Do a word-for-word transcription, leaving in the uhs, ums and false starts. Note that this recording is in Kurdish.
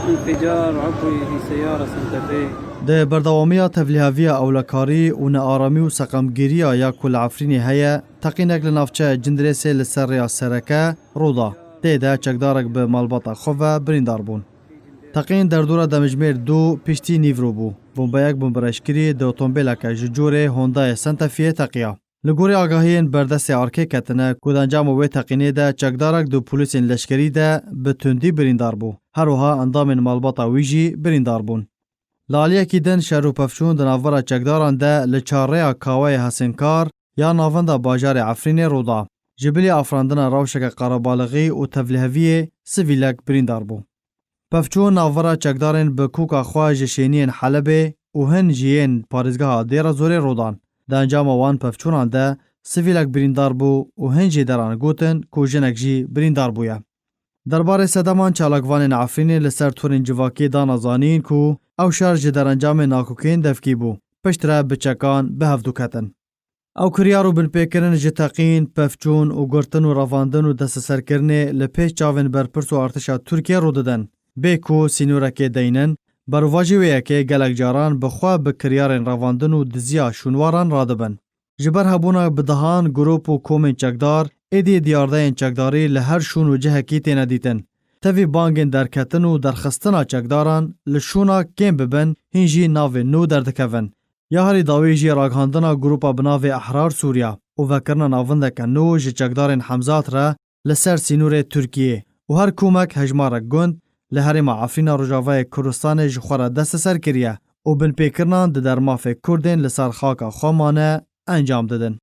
انفجار عضوي في سيارة سانتا في. Di berdewamiya tevlîheviya ewlekarî û nearamî û seqemgiriya ya ku li Efrînê heye, teqînek li navçeya Cindirêsê li ser rêya sereke rû da. Tê de çekdarek bi malbata xwe ve birîndar bûn. Teqîn derdora demjimêr du piştî nîvro bû. Bombeyek bombereşkirî di otomobîleke ji corê Hondayê Santafiyê teqiya. Li gorî agahiyên berdestê arkê ketine ku di encama wê teqînê de çekdarek di polîsên leşkerî de bi tundî birîndar bû. Her wiha endamên malbata wî jî birîndar bûn. Li aliyekî din şer û pevçûn di navbera çekdaran de li çar rêya Kaweyê Hesênkar ya navenda bajarê Efrînê rû da. Ji bilî afirandina rewşeke qerebalixî û tevliheviyê sivîlek birîndar bû. Pevçûn navbera çekdarên bi koka xwe ji şêniyên Helebê û hin jî yên parêzgeha Dêra Zorê rû dan. Di encama wan pevçûnan de sivîlek birîndar bû û hin jî deran gotin ku jinek jî birîndar bûye. Derbarê sedeman çalakvanên Efrînê li ser torên civakî dana zanîn ku ew şer ji derencamên nakokên devkî bû, piştre bi çekan bi hev dû ketin. Ew kiryar û binpêkirin ji teqîn, pevçûn û girtin û revandin û desteserkirinê li pêş çavên berpirs û artêşa Tirkiyê rû didin. Bê ku sînorekê deynin, berovajî wê yekê gelek caran bi xwe bi kiryarên revandin û diziya şûnwaran radibin. Ji ber hebûna bi dehan grûp û komên çekdar, êdî diyardeyên çekdarî li her şûn û cihekî têne dîtin. Tevî bangên derketin û derxistina çekdaran li şûna kêm bibin, hîn jî navên nû derdikevin. Ya herî dawî jî ragihandina grûpa bi navê Ehrar Sûriya û vekirina navindeke nû ji çekdarên Hemzat re li ser sînorê Tirkiyê û her komek hejmarek gund li herêma Efrîna Rojavayê Kurdistanê ji xwe re desteser kiriye û binpêkirinan di dermafê Kurdên li ser xaka xwe mane encam didin.